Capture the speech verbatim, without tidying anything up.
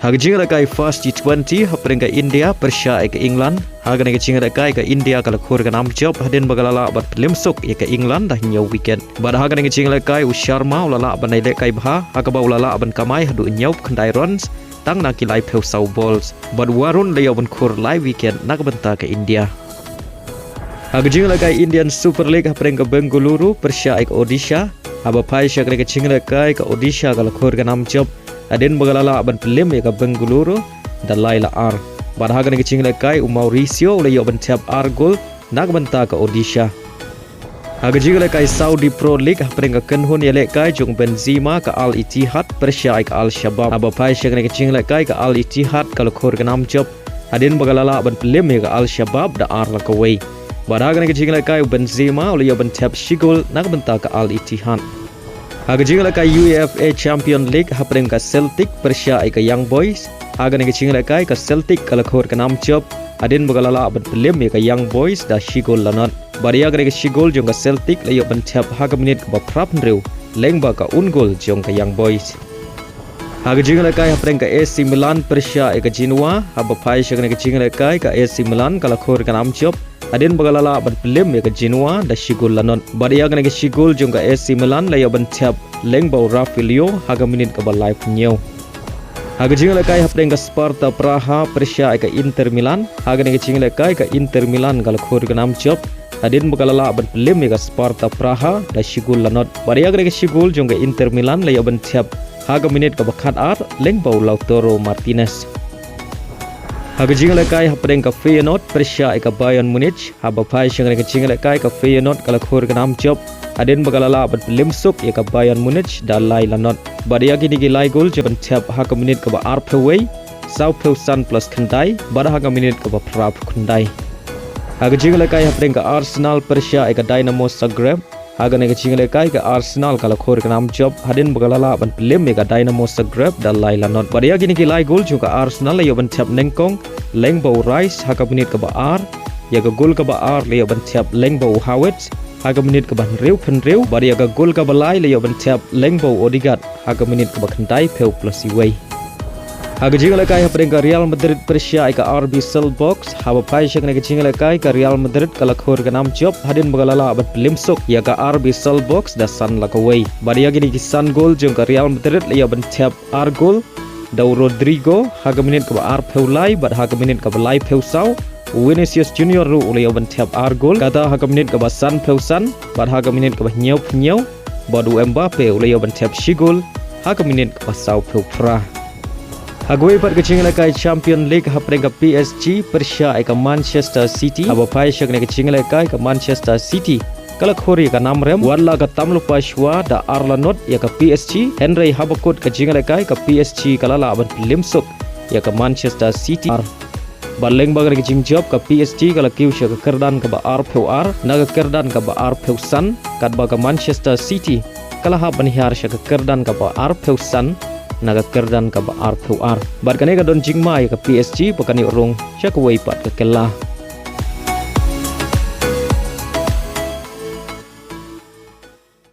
Ha ka jinglehkai first T twenty hapdeng ka India pyrshah ïa ka England, ha kane ka jinglehkai ka India ka la khur ka nam jop hadien ba ka la lah ban pynlip suk ïa ka England da hynñiew wicket. Bad ha kane ka jinglehkai u Sharma u la lah ban ïalehkai bha, ha kaba u la lah ban kamai haduh hynñiew khyndai runs tang na ki laiphew saw balls. Bad u Varun u la ïoh ban khur lai wicket na ka bynta ka India. Ha ka jinglehkai Indian Super League hapdeng ka Bengaluru pyrshah ïa ka Odisha, haba phai sha kane ka jinglehkai ka Odisha ka la khur ka nam jop hadien ba ka la lah ban pynlip ïa ka Bengaluru da lai la ar. Bad ha kane ka jinglehkai u Mauricio u la ïoh ban thep ar gol na ka bynta ka Odisha. Ha ka jinglehkai Saudi Pro League hapdeng ka kynhun ïalehkai jong Benzema ka Al Ittihad pyrshah ïa ka Al Shabab, haba phai sha kane ka jinglehkai ka Al Ittihad ka la khur ka nam jop hadien ba ka la lah ban pynlip ïa ka Al Shabab da ar la kawei. Bad ha kane ka jinglehkai u Benzema u la ïoh ban thep shi gol na ka bynta ka Al Ittihad. Ha ka jinglehkai UEFA Champion League hapdeng ka Celtic pyrshah ïa ka Young Boys, ha kane ka jinglehkai ka Celtic ka la khur ka nam jop hadien ba ka la lah ban pynlip ïa ka Young Boys da shi gol la nod. Bad ïa kane ka shi gol jong ka Celtic la ïoh ban thep ha ka minit kaba phra phew lyngba ka own goal jong ka Young Boys. Ha ka jinglehkai hapdeng ka AC Milan pyrshah ïa ka Genoa, haba phai sha kane ka jinglehkai ka AC Milan ka la khur ka nam jop hadien ba ka la lah ban pynlip ïa ka Genoa da shi gol la nod. Bad ïa kane ka shi gol jong ka AC Milan la ïoh ban thep lyngba u Rafael Leao ha ka minit kaba laiphew hynñiew. Ha ka jinglehkai hapdeng ka Sparta Praha pyrshah ïa ka Inter Milan, ha kane ka jinglehkai ka Inter Milan ka la khur ka nam jop hadien ba ka la lah ban pynlip ïa ka Sparta Praha da shi gol la nod. Bad ïa kane ka shi gol jong ka Inter Milan la ïoh ban thep ha ka minit kaba khatar lyngba u Lautaro Martinez. Ha ka jinglehkai hapdeng ka Feyenoord pyrshah ïa ka Bayern Munich, haba phai sha kane ka jinglehkai ka Feyenoord ka la khur ka nam jop hadien ba ka la lah ban pynlip suk ïa ka Bayern Munich da lai la nod. Bad ïa kine ki lai gol la ïoh ban thep ha ka minit kaba arphew wei, sawphew san plus khyndai bad ha ka minit kaba phra phew khyndai. Ha ka jinglehkai hapdeng ka Arsenal pyrshah ïa ka Dynamo Zagreb, ha kane ka jinglehkai ka Arsenal ka la khur ka nam jop hadien ba ka la lah ban pynlip ïa ka Dynamo Zagreb da lai la nod. Bad ïa kine ki lai gol jong ka Arsenal la ïoh ban thep nyngkong lyngba u Rice ha ka minit kaba ar, ïa ka gol kaba ar la ïoh ban thep lyngba u Havertz ha ka minit kaba hynriewphew hynriew, bad ïa ka gol kaba lai la ïoh ban thep lyngba u Odegaard ha ka minit kaba khyndaiphew plus uwei. Ha ka jinglehkai hapdeng ka Real Madrid pyrshah ïa ka RB Salzburg, haba phai sha kane ka jinglehkai ka Real Madrid ka la khur ka nam jop hadien ba ka la lah ban pynlip suk ïa ka RB Salzburg da san la kawei. Bad ïa kine ki san gol jong ka Real Madrid la ïoh ban thep ar gol da u Rodrygo ha ka minit kaba arphew lai bad ha ka minit kaba laiphew saw u Vinicius Junior ruh u la ïoh ban thep ar gol, kata ha ka minit kaba sanphew san bad ha ka minit kaba hynñiewphew hynñiew, bad u Mbappe u la ïoh ban thep shi gol ha ka minit kaba sawphew phra. Ha kawei pat ka jinglehkai Champion League hapdeng ka PSG pyrshah ïa ka Manchester City, haba phai sha kane ka jinglehkai ka Manchester City ka la khur ïa ka nam rem, wat la ka tam lypa shuwa da ar la nod ïa ka PSG, hynrei haba kut ka jinglehkai ka PSG ka la lah ban pynlip suk ïa ka Manchester City. Bad lyngba kane ka jingjop ka PSG ka la kiew sha ka kyrdan kaba arphew ar na ka kyrdan kaba arphew san, katba ka Manchester City ka la hap ban hiar sha ka kyrdan kaba arphew san na ka kyrdan kaba arphew ar. Bad kane ka don jingma ïa ka PSG ba kan ïoh rung sha kawei pat ka kylla.